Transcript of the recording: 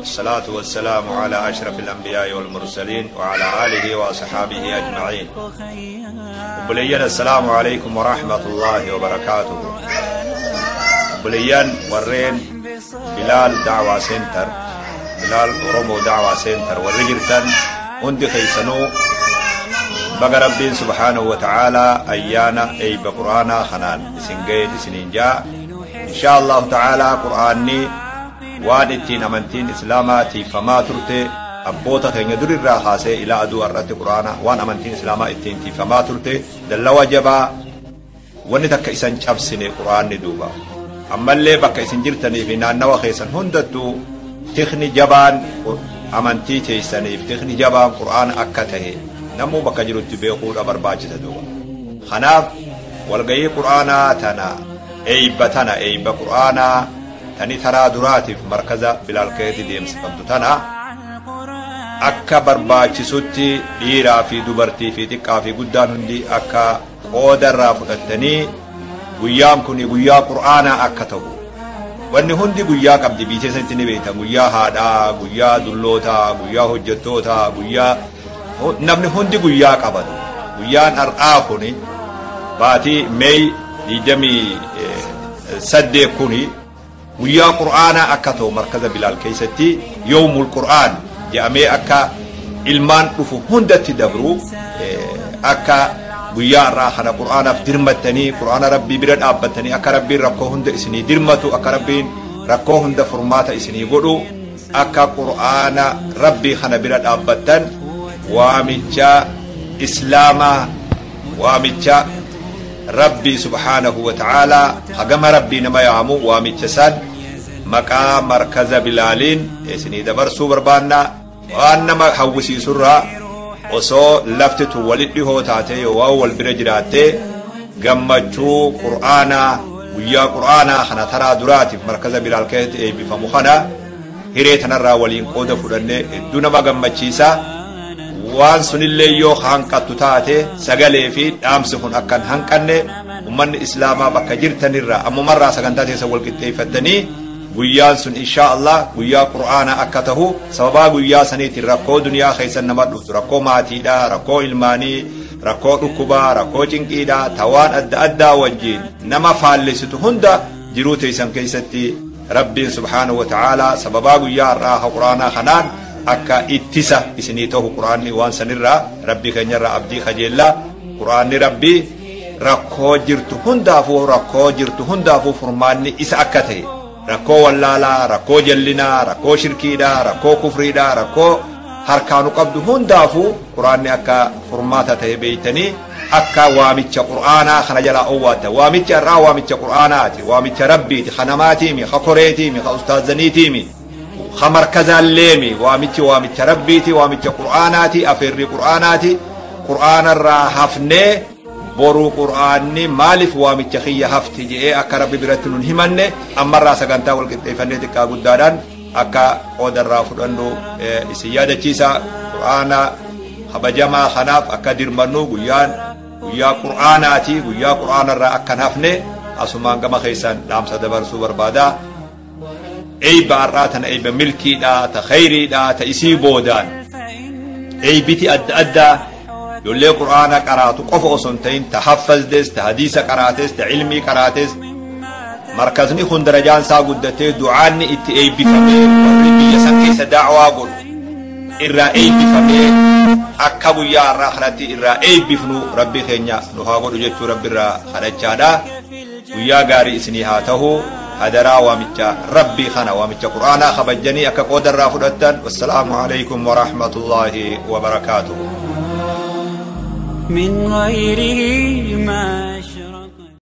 الصلاة والسلام على أشرف الأنبياء والمرسلين وعلى آله وصحابه أجمعين. Obboleeyyan, السلام عليكم ورحمة الله وبركاته. Obboleeyyan warreen Bilaal Da'waa Center, Bilaal Oromoo Da'waa Center warri jirtan hundi keessanuu, baga Rabbiin سبحانه وتعالى ayyaana eeyba Qur'aanaa kanaan isin ga'een isiniin jaa. إن شاء الله تعالى Qur'aanni waan ittiin amantiin Islaamaa tiifamaa turte. Abboota keenya durirraa kaasee ilaa aduu har'atti Qur'aana waan amantiin Islaamaa ittiin tiifamaa turte, dallawa jabaa wanni takka isan cabsine Qur'aanni. Duuba ammallee bakka isin jirtanii fi naannawa keessan hundattuu tikni jabaan amantii teessaniif, tikni jabaan Qur'aana akka tahe namuu bakka jirutti beekuudha barbaachisa. Duuba kanaaf walgayii Qur'aanaa tana, eeyba tana, eeyba Qur'aanaa tani taraa duraatiif markaza Bilaal keessatti deemsifamtu tana, akka barbaachisutti dhiiraa fi dubartii fi xiqqaa fi guddaan hundi akka qooda irraa fudhattanii, guyyaan kun guyyaa Qur'aanaa akka ta'u. Wanni hundi guyyaa qabdi, biyya keessatti ni beektan: guyyaa haadhaa, guyyaa dullootaa, guyyaa hojjettootaa, guyyaa namni hundi guyyaa qabatu. Guyyaan har'aa kuni, baatii May 28 kuni, guyyaa Qur'aanaa akka ta'u, markaza Bilaal keessatti يوم القرآن jedhamee akka ilmaan dhufu hundatti dabru, akka guyyaa irraa kana Qur'aanaaf dirmattanii, Qur'aana Rabbii bira dhaabbattanii, akka Rabbiin rakkoo hunda isinii dirmatu, akka Rabbiin rakkoo hunda furmaata isinii godhu, akka Qur'aana Rabbii kana bira dhaabbattan waamicha Islaamaa, waamicha Rabbii سبحانه وتعالى, hagama Rabbii nama yaamu, waamicha san maqaa markaza Bilaaliin isinii dabarsuu barbaanna. Waan nama hawwisiisurraa, osoo lafti tun walit dhihoo taate yoo waan wal bira jiraatte, gammachuu Qur'aanaa, guyyaa Qur'aanaa kana taraa duraatiif markaza Bilaal keessatti eebbifamu kana hiree tanarraa waliin qooda fudhannee hedduu nama gammachiisa. Waan sunillee yoo hanqattu taate, sagalee fi dhaamsi kun akkan hanqanne, ummanni Islaamaa bakka jirtanirraa ammumarraa sagantaa teessa wal qixxeeffattanii, guyyaan sun إن شاء الله guyyaa Qur'aanaa akka tahu, sababaa guyyaa saniitiin rakkoo duniyaa keessan nama dhuftu, rakkoo maatiidha, rakkoo ilmaanii, rakkoo dhukkubaa, rakkoo cinqiidha, tawaan adda addaa wajjiin nama faallisitu hunda jiruu teessan keessatti Rabbiin سبحانه وتعالى sababaa guyyaa har'aa Qur'aanaa kanaan akka ittisa isinii ta'u, Qur'aanni waan sanirraa Rabbii keenyarraa abdii kajeellaa. Qur'aanni Rabbii rakkoo jirtu hundaafuu, rakkoo jirtu hundaafuu furmaanni isa akka ta'e, rakkoo wallaalaa, rakkoo jallinaa, rakkoo shirkiidhaa, rakkoo kufriidhaa, rakkoo harkaanu qabdu hundaafuu Qur'aanni akka furmaata ta'e beeytanii, akka waamicha Qur'aanaa kana jalaa owwaata. Waamicha irraa waamicha Qur'aanaati, waamicha Rabbiiti, ka namaatiimi, ka koreetiimi, ka ustaazaniitiimi, ka markazaalleemi. Waamichi waamicha Rabbiiti, waamicha Qur'aanaati, afeerrii Qur'aanaati. Qur'aanarraa hafnee boruu Qur'aanni maaliif waamicha kiyya hafti je'ee akka Rabbi biratti nun himanne, ammarraa sagantaa wal qixxeeffannee xiqqaa guddaadhaan akka qoodarraa fudhannu isin yaadachiisa. Qur'aana kabajamaa kanaaf akka dirmannu, guyyaan guyyaa Qur'aanaati, guyyaa Qur'aanarraa akka hafne asumaan gama keessan dhaamsa dabarsuu barbaada. Eeyba har'aa tana, eeyba milkiidha, ta khayriidha, ta isii boodaan eeybiti adda addaa ijoollee Qur'aana qaraatu qofa osoo hin ta'in, ta haffazdes, ta hadiisa qaraates, ta ilmii qaraates, markazni kun darajaan isaa guddatee, du'aanni itti eebbifamee, warri biyya san keessa daawaa godhu irraa eebbifamee, akka guyyaa har'aa kanatti irraa eebbifnu Rabbi keenya nu haa godhu jechuu Rabbi irraa kadhachaadha. Guyyaa gaarii isinii haa ta'u. Hadaraa, waamicha Rabbii kana, waamicha Qur'aanaa kabajjanii akka qooda irraa fudhattan. والسلام عليكم ورحمة الله وبركاته. من غيره ما